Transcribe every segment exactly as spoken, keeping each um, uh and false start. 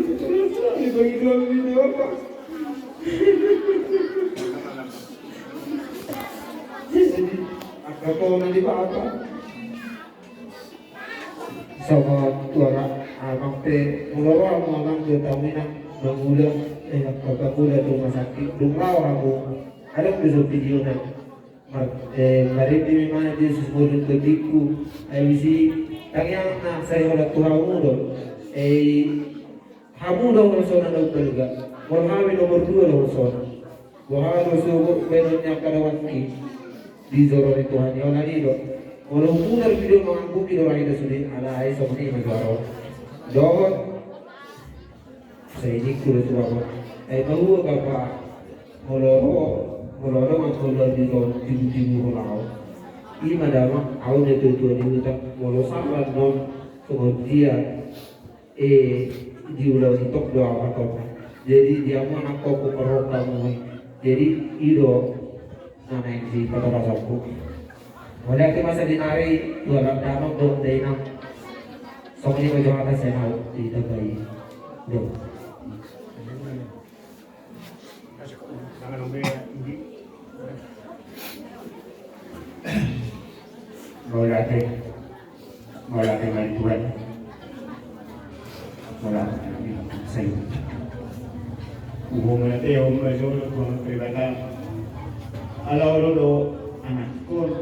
Itu itu apa? Jadi, angka tona di bapa. Songon tu amang pe, molo ro hamu amang tu tamu inang mangula, eh, angka mangula tu rumah sakit, dung ro hamu, adong do so video na. Mar-, eh, marende ma Jesus modun tu tingku, ai disi tangiang na sai holan tu hamu do. Eh, hamu do holsona na umbalga, molo hami nomor dua do holsona. Boha do sogot baenon ni angka donganki di joro ni Tuhan i, holan i do. Molo huputar video manganggupi do raja sude, alai songon i ma joro. Dohot. Sai ningku do tu bapa. Ai mahua bapa. Molo ro, molo ro mangkolo di ton tibu-tibu ho lao. Ima damang au na tua-tua di huta. Molo sabar non songon dia. Eh, di ulaon i tok do au hatop. Jadi dia ma nangkok ku parhok kamu. Jadi i do na naeng sipatoka sokku. Mauliate ma sadinari tu anak damang dohot dainang. Songon i ma jo hata sian au di tabai. Do. Mauliate. Mauliate ma di Tuhan. Mauliate. Sai. Uho mauliate, uho mauliate, uho mauliate. Ala olo do anakkon.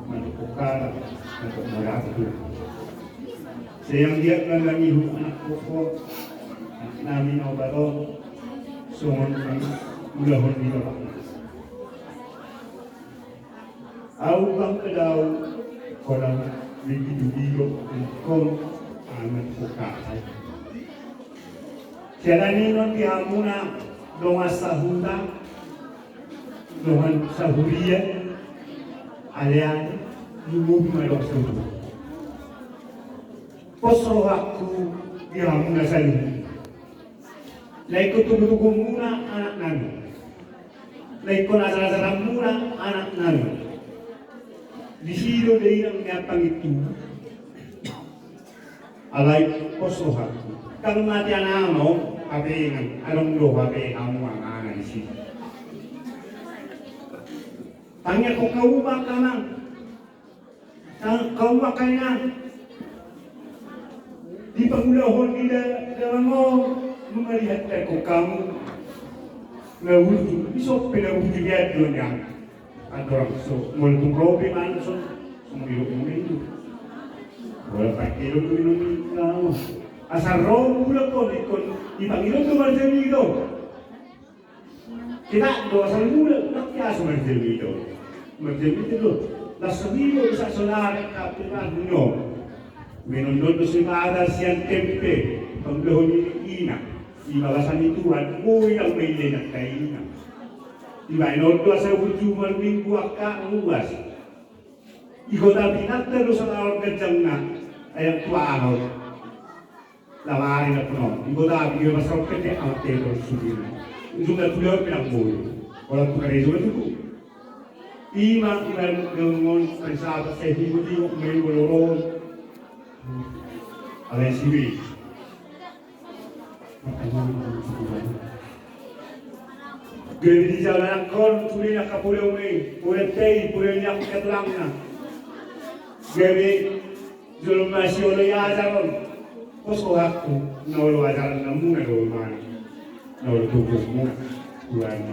Mandok hukar, mandok mauliate. Sai anggiat ma na mangihu anak koko, anak nami na opat on, songon na ulahon ni bapakna. Au bang kedau, holan di pitu bigo, anak koko, anak koko. Siala ni non di hamuna, dongan sahuta, dongan sahuria, alean, lumobi ma dongan sahuria. Pos rohangku di hamuna saluhut. Na ingkon tubutubu muna anak nami. Na ingkon ajar-ajaran muna anak nami. Disi do dainang ni ampang itu. Alai pos rohangku. Ndang mate anakna on, hape nang adong do hape hamu angana disi. Tangiangkon hamu ma angka amang. Tang-, hamu ma angka inang. Di pangulahon ni da-, damang on, mangalihat tangkok hamu. Na ujung, isop pe na ujung lihat do nian. Andorang so, molo tung ro pe mangan so, so mangidok muna itu. Bola pakai do tu minum itu. Asa ro mula kon, kon, di pangidok tu marjani do. Kita do asal mula, nak ya so marjani do. Marjani do. Las so bigo bisa sonari, tapi lah nyo. Minondon do si mata sian tempe, pangulahon ni ina. Di bagasan ni Tuhan, boi nang maila nang kaina. Dibaen on do asa burju marminggu angka ruas. Di kota Pinanta do sataon ganjangna, ayam tuaon. Lamari na penon. Di kota Pinanta do sataon ganjangna, ayam tuaon. Ujungna tu laut pinang boi. Orang tu karejo na tuku. Ima, ima, ngon, parisaba, saya hibu, hibu, main bolorong. Alai sibi. Gabe di jalan kon, sude angka pole on i, pole tei, pole ni angka tulangna. Gabe jolma siolo i ajar on, pos rohangku, na olo ajaran namuna do mana. Na olo tubuhmuna, Tuhan.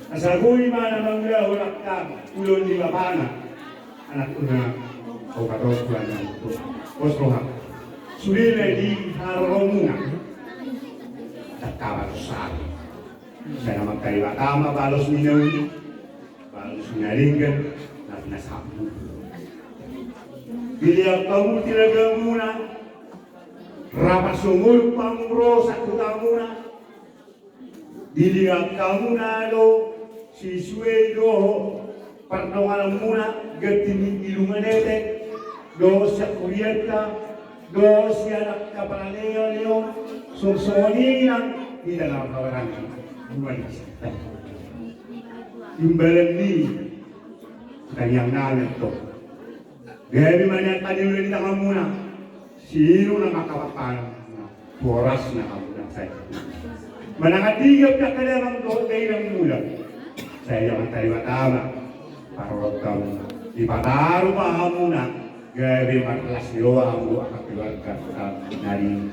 Asa boi ma na mangulahon angka ulaon ni bapana. Anakna, o patos Tuhan na mutu. Pos roha. Sude na di haroromuna. Dangka balos sabi. Sai na mangkali batama balos ni na uli. Balos ni na denggan. Na pinasambu. Dilehon hamu tinagamuna. Rap sumurung hamu ro sahutamuna. Dilehon hamuna do sisuai dohot pardongananmuna, ganti ni ilungan etek, dohot sian hurianta, dohot sian angka paralealeon, songon i nang hita na marhahamaranggi. Imbalan ni tariang nami antong. Gabe ma nian tadi ula di tanganmuna. Sinur na mangkapapanan. Borasna hamu na sai. Manang andigan pe angka damang dohot dainang muna, sai Amanta Debata ma parorot hamu. Dipataru ma hamuna gabe marlas ni roha hamu angka keluarga na di